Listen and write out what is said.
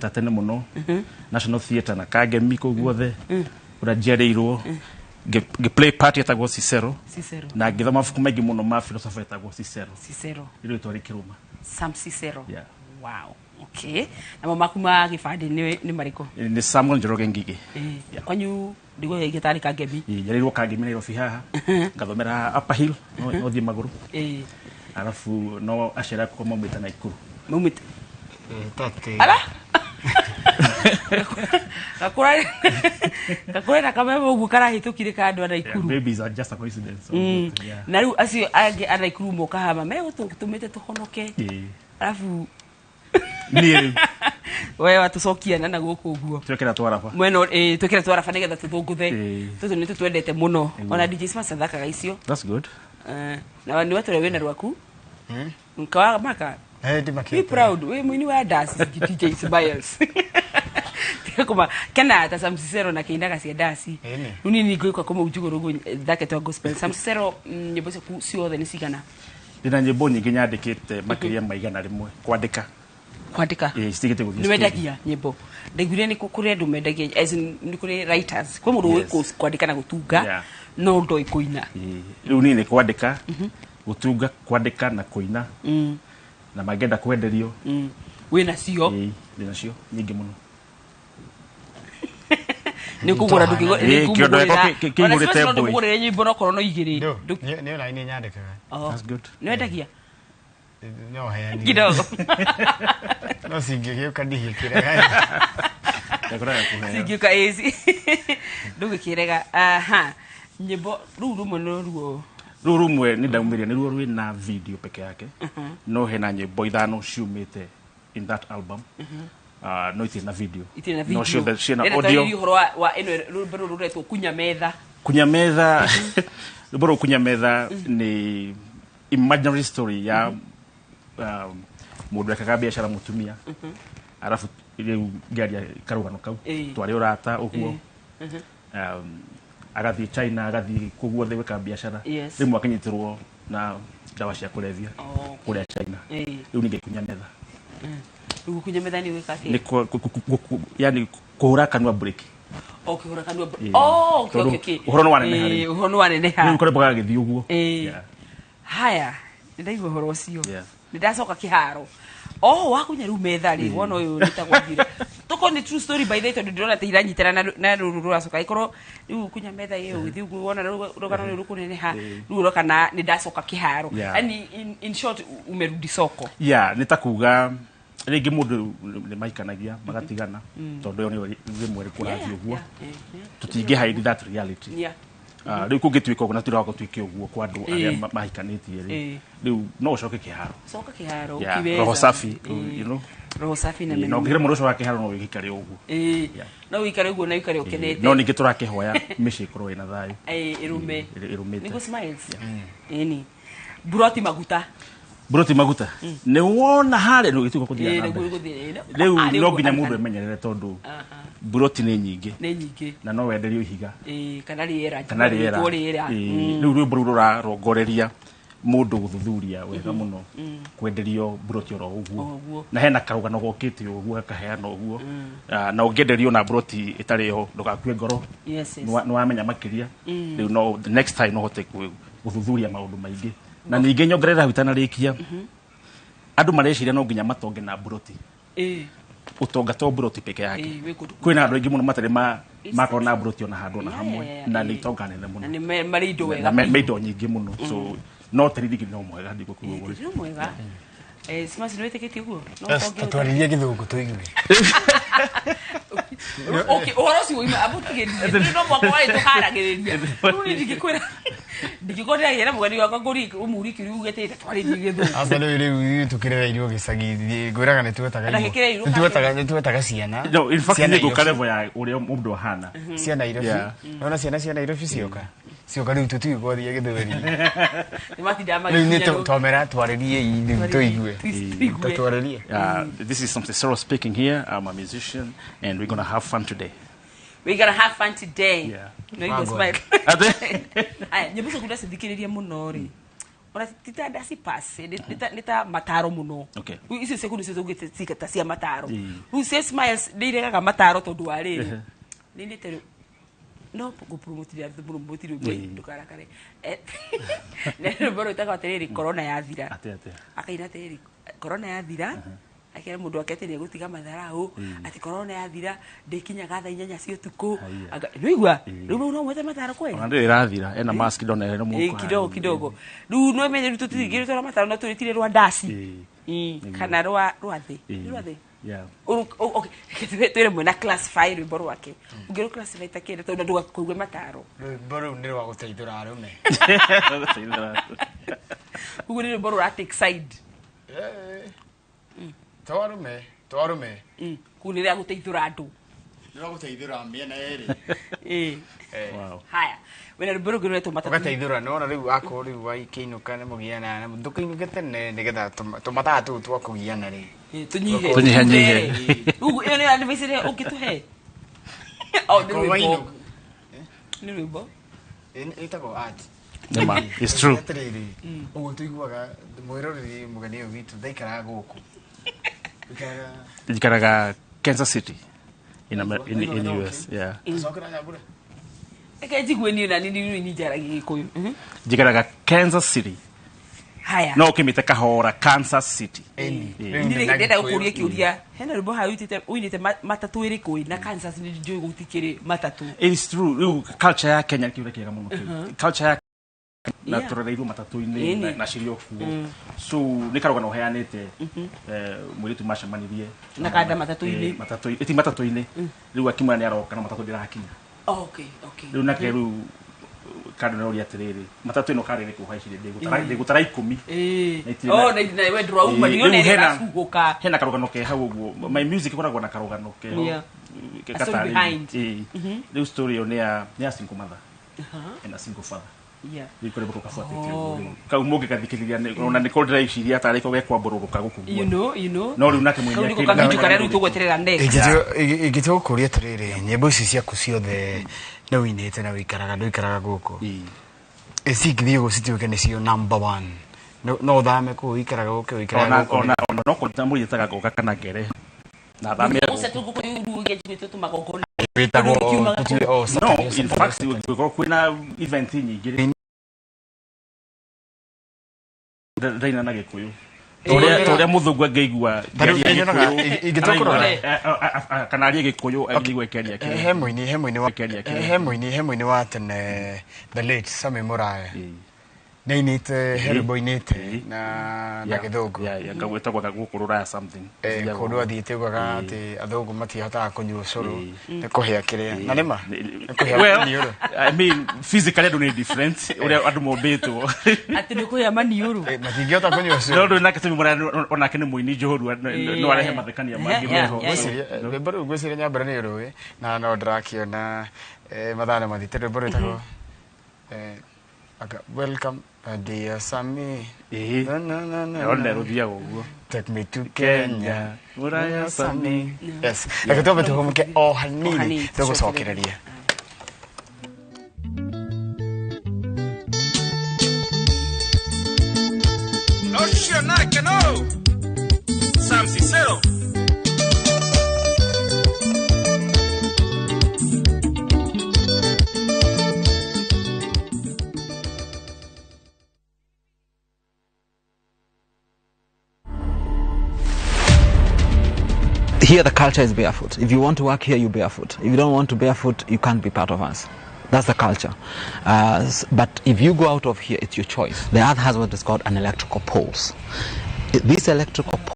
Tene mũno National Theatre na Kangemi kũu guothe kũrĩa njiarĩirwo. Ngĩ play part yetagwo Cicero. Cicero. Na ngĩthoma mabuku maingĩ mũno ma philosopher etagwo Cicero. Cicero. Rĩu rĩtwa rĩkĩrũma. Sam Cicero. Yeah. Wow, okay. Namo maku ma gĩbandĩ nĩ marĩkũ? Nĩ Samuel Njoroge Ngigĩ. Yeah. Kwanyu ndiguo gĩtarĩ Kangemi? Njiarĩirwo Kangemi, Nairobi haha, ngathomera Upper Hill, no thiĩ magũrũ. Arabu no aciari akwa maumĩte Naikuru. Maumĩte Tate. Ala gakũra gakũra na kameme ũguo karahĩtũkire ka andũ a Naikuru. Maybe it's just a coincidence. Yeah. Na rĩu acio angĩ a Naikuru moka hama megũtũmĩte tũhonoke. Arabu Niĩ rĩu we watũcokia na gũkũ ũguo. Twekera twaraba. Mwena twĩkĩre twaraba nĩgetha tũthũngũthe. Tũtũ nĩ tũtwendete mũno. Ona DJ Smash athakaga icio. That's good. Na nĩ wetũre wĩna rwaku nkawa maka. Eh, be ndimakĩte. Proud wĩ mũini wa dance, DJ Smiles. Tiga kũma kena ta Sam Cicero na kĩinaga cia dance. Ĩni. Rĩu niĩ ningĩũka kũmũ njugũrũ ũguo thake twa gospel. Sam Cicero, nyĩmbo ciaku ciothe nĩ cigana? Ndĩna nyĩmbo nyingĩ nyandĩkĩte, makĩria ma 100 kwandĩka. Kwandĩka? Citigĩte gũthiĩ Nĩ studio. wendagia nyĩmbo? Ndaiguire nĩ kũrĩ andũ mendagia, as in, nĩ kũrĩ writers, kwĩ mũndũ ũĩ kwandĩka na gũtunga no ndoĩ kũina. Rĩu niĩ nĩ kwandĩka, gũtunga, kwandĩka na kũina, na mangĩenda kwenderio. Wĩ nacio? Ndĩ nacio nyingĩ mũno. Nĩ kũgũra? Kĩondo gĩakwa kĩihũrĩte mbũi. Ndũmũgũrĩre nyĩmbo nokorwo no igĩrĩ. Ndũ, nĩ ona nĩ nyandĩkaga. Oh. That's good. Nĩ wendagia? No heani. Kidogo. No cingĩgĩũka ndihĩkĩraga. Ndakoraga kũheo. Cingĩũka ĩci ndũgĩkĩrega. Aha, nyĩmbo rũu rũmwe nĩ ruo? Rũu rũmwe nĩ ndaumĩria, nĩruo rwĩna video peke yake. No hena nyĩmbo ithano ciumĩte in that album. No itirĩ na video. Itirĩ na video. No ciothe ciĩna Ndĩrenda audio. twarĩrie ũhoro wa ĩno rwĩmbo rũrũ rũretwo Kunya Metha. Kunya Metha, rwĩmbo rũu Kunya Metha nĩ imaginary story ya mũndũ ekaga biacara, mũtumia, arabu rĩu ngĩaria karũgano kau twarĩ ũrata ũguo, agathiĩ China, agathiĩ kũu guothe gwĩka biacara. Rĩmwe akanyitĩrwo na ndawa cia kũrebia kũrĩa China. Rĩu ningĩ kunya metha. Rĩu Kunya Metha nĩ gwĩka nĩ atĩa? Yani kũhũra kanua breki. O kĩhũra kanua. Oh, okay. Tondũ ũhoro nĩ waneneha rĩu. Ũhoro nĩ waneneha. Rĩu korwo gagĩthiĩ ũguo. Haya, nĩ ndaigua ũhoro ũcio. Nĩ ndacoka kĩharo oh wakunya rĩu metha rĩ, wona ũyũ nĩ ta gwathire tũkorwo nĩ true story by the way, tondũ ndĩrona ta iranyitana na rũrũ rũracoka ĩkorwo rĩu kunya metha ĩyo ũgĩthiĩ ũguo wona rũgano rũu rũkũneneha, rĩu ũroka na nĩ ndacoka kĩharo. Yani in short, umerudi soko. Yeah, nĩ ta kuga rĩngĩ mũndũ nĩ maikanagia magatigana, tondũ ĩyo nĩyo rĩmwe kũrathiĩ ũguo. Tũtingĩ hide that reality. Ah, rĩu kũngĩtuĩka ũguo na tũrĩa gũtuĩke ũguo kwa andũ arĩa mahikanĩtie rĩ, rĩu no ũcoke kĩharo. Coka kĩharo. Yeah, ukiweza. Roho safi. Roho safi na Na meno. ũngĩkĩra mũndũ ũcoka kĩharo no wĩgĩkare ũguo. No ũikare ũguo na ũikare ũkenete. No ningĩ tũrakĩhoya mĩciĩ ĩkorwo ĩna thayũ. Ĩrũme. Ĩrũmĩte. Nĩguo Smiles, ĩni buroti maguta. Buroti maguta nĩ wona harĩa nĩ ũgĩtuĩka kũthiĩ na nĩguo mbere. gũthiĩ, Rĩu harĩa no ũguo nginya mũndũ arĩ- emenyerere tondũ buroti nĩ nyingĩ. Nĩ nyingĩ. Na no wenderio ihiga. Kana rĩera. Kana rĩera. Rĩtwo rĩera. Rĩu rwĩmbo rũu rũrarongoreria mũndũ gũthuthuria wega mũno kwenderio buroti oro ũguo. O ũguo. Na hena karũgano gokĩte ũguo gakaheana ũguo. Ah, na ũngĩenderio na buroti ĩtarĩ ho ndũgakue ngoro. Nĩ wamenya makĩria rĩu, no the next time no ũhote gũthuthuria maũndũ maingĩ. Na ningĩ nyongerera hau itanarĩkia, andũ mareciria no nginya matonge na buroti. Ũtonga to buroti peke yake. Wĩ kũndũ Kwĩna andũ aingĩ mũno matarĩ ma makorwo na buroti ona handũ ona hamwe na nĩ itonga nene mũno. Na nĩ marĩ indo wega Na biũ. me indo nyingĩ mũno, so no tĩrithigi no mwega ndikuga ũguo. Tĩri no mwega. Smash, nĩ wĩtĩkĩtie ũguo? No Yes, ũtonge. Twarĩrie gĩthũngũ tũigue. Okay, ũhoro ũcio woima ambu tigĩrie no mwaka warĩ tũharagĩrĩria. Rĩu niĩ ndingĩkwĩra, ndingĩkorwo ndĩragĩa na mũgeni wakwa ngũrie ũmũrie kĩũria ugetĩte twarĩrie gĩthũngũ. Aca rĩu ithuĩ tũkĩrereirwo gĩcagi ngwĩraga nĩ twetaga Na gĩkĩreirwo nĩ twetaga ciana No, in fact cia nĩ Nairobi. ngũka level ya ũrĩa mũndũ ahana. Cia Nairobi. Nona ciana cia Nairobi cioka rĩu tũtiũĩ kwaria gĩthweri. Nĩ matindaga Rĩu nĩ magĩkinya rũciũ. twamera twarĩrie rĩu tũigue. Tũigue. Twarĩrie. This is something Sarah speaking here. I'm a musician and we're gonna have fun today. We're gonna have fun today. Yeah. No, you go Wagwan. smile. Aya, nyĩmbo ciaku ndacithikĩrĩria mũno rĩ. Ona ti ta ndaci pass, nĩ ta mataro mũno. Okay. Rĩu icio ciaku nĩcio tũngĩcita cia mataro. Rĩu cia Smiles nĩ iregaga mataro tondũ wa rĩrĩ, nĩ no ngũpromotire promote rwĩmbo, ndũkarakare. Nĩ rwĩmbo rwĩtagwo atĩrĩrĩ, Corona Yathira. Atĩ atĩa? Akaina atĩrĩrĩ, corona yathira, akĩra mũndũ wake atĩ nĩegũtiga matharau, atĩ corona yathira ndĩkinyaga thaa 8 cia ũtukũ. Haiya. Nĩwaigua rĩu bau no mwete mataro kweli? Ona ndĩrĩ ĩrathira, ena mask ndona ĩno mũhuko. Kidogo kidogo. Rĩu no menye rĩu tũtingĩrĩtwara mataro, no tũrĩtire rwa ndaci. Kana rwa thĩ. Nĩ rwa thĩ. Yeah. Okay, twĩre mwena classify rwĩmbo rwake, ũngĩrũ classify ta kĩndũ tondũ ndũgakũigue mataro. Rwĩmbo rũu nĩ rwa gũteithũra arũme. Ũguo nĩ rwĩmbo rũra take side. To arũme, to arũme. Kũu nĩ rĩa gũteithũra andũ. Nĩ rwa gũteithũra mĩena yerĩ. Wow. Haya, wĩna rwĩmbo rũngĩ rũretwo Matatũ. Ũgateithũra nĩwona rĩu akorwo rĩu waikĩinũka nĩ mũgiana ndũkĩinũke tene nĩgetha tũmathaa tũu twa kũgiana rĩ. Tũnyihe. Tũnyihanyihe. Rĩu ĩyo nĩ advice ĩrĩa ũngĩtũhe? Oh, nĩ Akorwo rwĩmbo. Nĩ rwĩmbo. Ĩtagwo art. Nĩma, it's true. Atĩrĩrĩ, ũguo tũiguaga mwĩroreri mũgeni ũyũ witũ ndaikaraga gũkũ. Ikaraga Njikaraga Kansas City in US. Yeah. Cokera nyambura. Reke njigue niĩ na niĩ nĩ njaragia Gĩkũyũ. Njikaraga Kansas City. Haya. No ũkĩmĩte kahora Kansas City. Ĩni. Ĩĩ. Rĩu Niĩ na ndĩrenda Gĩkũyũ. gũkũria kĩũria, hena rwĩmbo haha ũinĩte matatũ ĩrĩkũ ĩ, na Kansas nĩ njũĩ gũtikĩrĩ matatũ. It's true. Rĩu culture ya Kenya, kĩũria kĩega mũno kĩu. Culture ya na tũrereirwo matatũ-inĩ na cirĩ o kuo. So nĩ karũgano ũheanĩte, mũirĩtu macemanirie Na kanda matatũ-inĩ. Matatũ-inĩ, ti matatũ-inĩ. Rĩu akimwĩra nĩ aroka, no matatũ ndĩrakinya. Okay. Rĩu nake rĩu kando nĩ atĩrĩrĩ, matatũ ĩno karĩ rĩkũ haicire, ndĩgũtara 10. Na itirĩ Oh, na we ndũrauma Ĩĩ, ndio rĩu nĩ hena- ĩracuhũka. Hena karũgano ke hau ũguo. My music ĩkoragwo na karũgano keho. A story Gatarĩirie. behind. Ĩĩ. Rĩu story ĩyo nĩ ya single mother and a single father. Rĩu kũrĩ bũrũka buatĩte ũguo rĩu kau mũngĩgathikĩrĩria ona nĩko ndĩraiciria tarĩ ko gekwambũrũrũka gũkũ You guothe. know, you know. No rĩu nake mũini Kau nĩko akĩina- kavindio karĩa rĩu tũgweterera next. Ingĩtua gũkũria atĩrĩrĩ, nyĩmbo ici ciaku ciothe nĩ ũinĩte na ũikaraga ndũikaraga gũkũ, cingĩthiĩ ũguo cituĩke nĩcio number one, no ũthame kũu ũikaraga gũkũ ũikaraga Ona gũkũ? ona no kũnyita mũiyĩtaga ngoka kana ngere na thame. Ũcio tũgũkũyũ rĩu ũgĩnjĩtwo tũmagongona. Wĩtagwo Kiumaga tũtue o No, Saturday, in Saturday, fact Saturday. gũkorwo kwĩna event nyingĩ ndaina na Gĩkũyũ ta ũrĩa mũthũngũ angĩigua Ta rĩu ngĩaria nyonaga, Gĩkũyũ, ingĩtua kũrora. kana arie Gĩkũyũ angĩigua ĩkĩaria kĩrĩa. He mũini wa Kĩaria kĩrĩa. He mũini wa tene, the late Sami Muraya, nĩ ainĩte, he rwĩmbo ainĩte na Gĩthũngũ. Yeah, ngagwĩtagwo gũkũ rũraya something. Kũndũ athiĩte ugaga atĩ athũngũ matihotaga kũnyua ũcũrũ nĩ kũhĩa kĩrĩa na nĩma nĩ kũhĩa Well, maniũrũ. I mean, physically andũ nĩ different, ũrĩa andũ mombĩtwo. Atĩ nĩ kũhĩa maniũrũ. Matingĩhota kũnyua No ũcũrũ. ndũ nake Sami Muraya onake nĩ mũini njorua, no arehe mathekania mangĩ meho. Rwĩmbo rũu ngwĩciria nyambura nĩ rũĩ na no ndĩrakĩona mathaa nĩ mathiĩte. Rwĩmbo rwĩtagwo welcome, dear Sami. Ĩĩ. Na, na, na, na, Ona na. rũthiaga ũguo. Take me to Kenya, Kenya. Muraya Sami. Yes, reke twambe tũhũmũke o hanini, hanini, tũgũcokereria. Ocio nake no Sam Cicero. Here the culture is barefoot. If you want to work here, you barefoot. If you don't want to barefoot, you can't be part of us. That's the culture. But if you go out of here, it's your choice. The earth has what is called an electrical pulse. This electrical